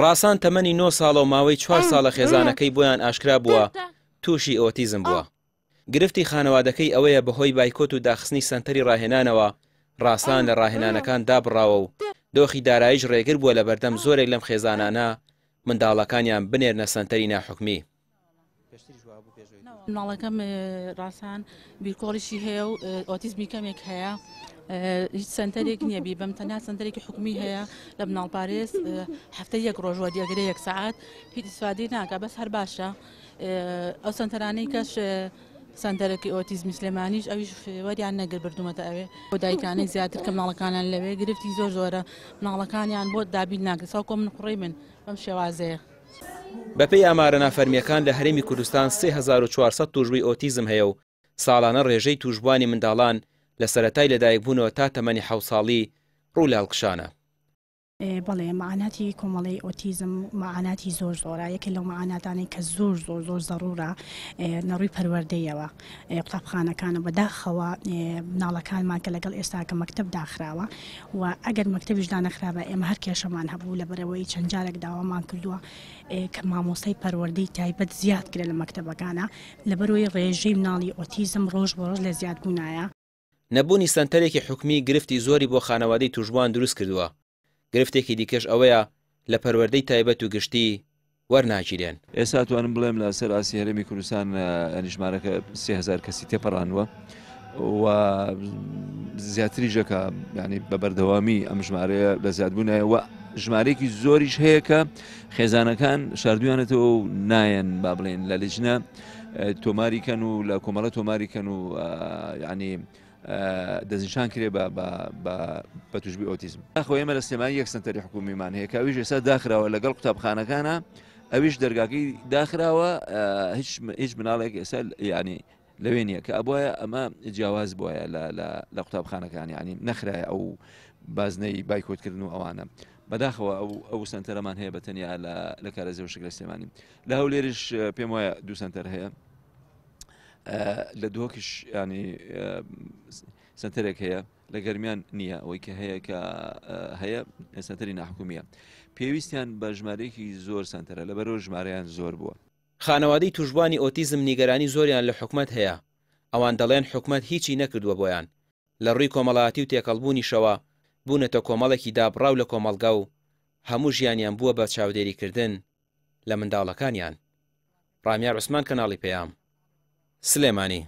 ڕاسان تەمەنی 9 ساڵە و ماوەی 4 ساڵە خێزانەکەی بۆیان ئاشکرا بووە تووشی ئۆتیزم بووە. گرفتی خانەوادەکەی ئەوەیە بەهۆی بایکۆت و داخستنی سەنتەری ڕاهێنانەوە ڕاسان لە ڕاهێنانەکان دابڕاوە و دۆخی داراییش ڕێگر بووە لەبەردەم زۆرێک لەم خێزانانە منداڵەکانیان بنێرنە سەنتەری ناحکومی. مناڵەکەم ڕاسان بیرکۆڵیشی هەیە و ئۆتیزمی کەمێک هەیە، هیچ سەنتەرێک نییە بیبەم، تەنها سەنتەرێکی حکومی هەیە لە مناڵپارێز، هەفتە یەک ڕۆژ وەریەگرێ یەک سەعات، هیچ ئیسفادەی ناکا، بەس هەر باشە. ئەو سەنتەرانەی کەش سەنتەرەکەی ئۆتیزمی سلێمانیش ئەویش وەریان نەگر بردومەتە ئەوێ. بۆ دایکانەی زیاتر کە مناڵەکانیان لەوێ گرفتی زۆر زۆرە، مناڵەکانیان بۆ دابین ناکرێت، ساوکۆ من کوڕی من بەم شێوازەیە. بەپێی ئامارە نافەرمییەکان لە هەرێمی کوردستان 3400 تووشبووی ئۆتیزم هەیە و ساڵانە ڕێژەی تووشبووانی منداڵان لە سەرەتای لەدایکبوونەوە تا تەمەنی حەوت ساڵی ڕوو لە هەڵکشانە. بەڵێ مەعاناتی کۆمەڵەی ئۆتیزم مەعاناتی زۆر زۆرە، یەکێ لەو مەعاناتانەی کە زۆر زۆر زۆر زەڕوورە لە ڕووی پەروەردەیەوە قوتابخانەکانە. بەداخەوە مناڵەکانمان کە لەگەڵ ئێستا کە مەکتەب داخراوە و ئەگەر مەکتەبیش دانەخرابە ئێمە هەر کێشەمان هەبوو، لەبەرەوەی چەند جارێک داوامان کردووە کە مامۆستای پەروەردەی تایبەت زیاد کرێ لە مەکتەبەکانە، لەبەرەوەی ڕێژەی مناڵی ئۆتیزم ڕۆژ بۆ ڕۆژ لە زیادبوونایە. نەبوونی سەنتەرێکی حکومی گرفتی زۆری بۆ خانەوادەی تووشبووان دروست کردووە، گرفتێکی دیکەش ئەوەیە لە پەروەردەی تایبەت و گشتی وەرناگیرێن. ئێستا توانم بڵێم لە سەر ئاستی هەرێمی کوردستان یانی ژمارەکە 3000 کەسی تێپەڕاندووە و زیاتریش دەکا، یانی بە بەردەوامی ئەم ژمارەیە لە زیادبوونایە و ژمارەیەکی زۆریش هەیە کە خێزانەکان شاردویانەتەوە و نایەن با بڵێن لە لیژنە تۆماری کەن و لە کۆمەڵە تۆماری کەن و یعنی دەستنیشان کرێ بە توشبووی ئۆتیزم. داخەوە ئێمە لە سلێمانی یەک سەنتەری حکومیمان هەیە کە ئەویش ئێستا داخراوە لەگەڵ قوتابخانەکانە، ئەویش دەرگاکەی داخراوە، هیچ مناڵێک ئێستا یعنی لەوێ نییە کە ئەبواە ئەمە جیاواز بواە لە قوتابخانەکان، یعنی نەخرایە ئەو بازنەی بایکۆتکردن و ئەوانە. بەداخەوە ئەو سەنتەرەمان هەیە بە تەنیا لە کارەزێ و شک لە سلێمانی. لە هەولێریش پێم وایە دوو سەنتەر هەیە، لە دهۆکیش ینی سەنتەرێک هەیە، لە گەرمیان نییە. ئەوەی کە هەیە کە هەیە سەنتەری ناحکومیە، پێویستیان بە ژمارەیەکی زۆر سەنتەرە، لەبەرەوە ژمارەیان زۆر بووە. خانەوادەی تووشبووانی ئۆتیزم نیگەرانی زۆریان لە حکومەت هەیە، ئەوان دەڵێن حکومەت هیچی نەکردووە بۆیان، لە ڕووی کۆمەڵایەتی و تێکەڵبوونیشەوە بوونەتە کۆمەڵێکی دابڕاو لە کۆمەڵگا و هەموو ژیانیان بووە بە چاودێریکردن لە منداڵەکانیان. ڕامیار عوسمان کەناڵی پەیام، سلێمانی.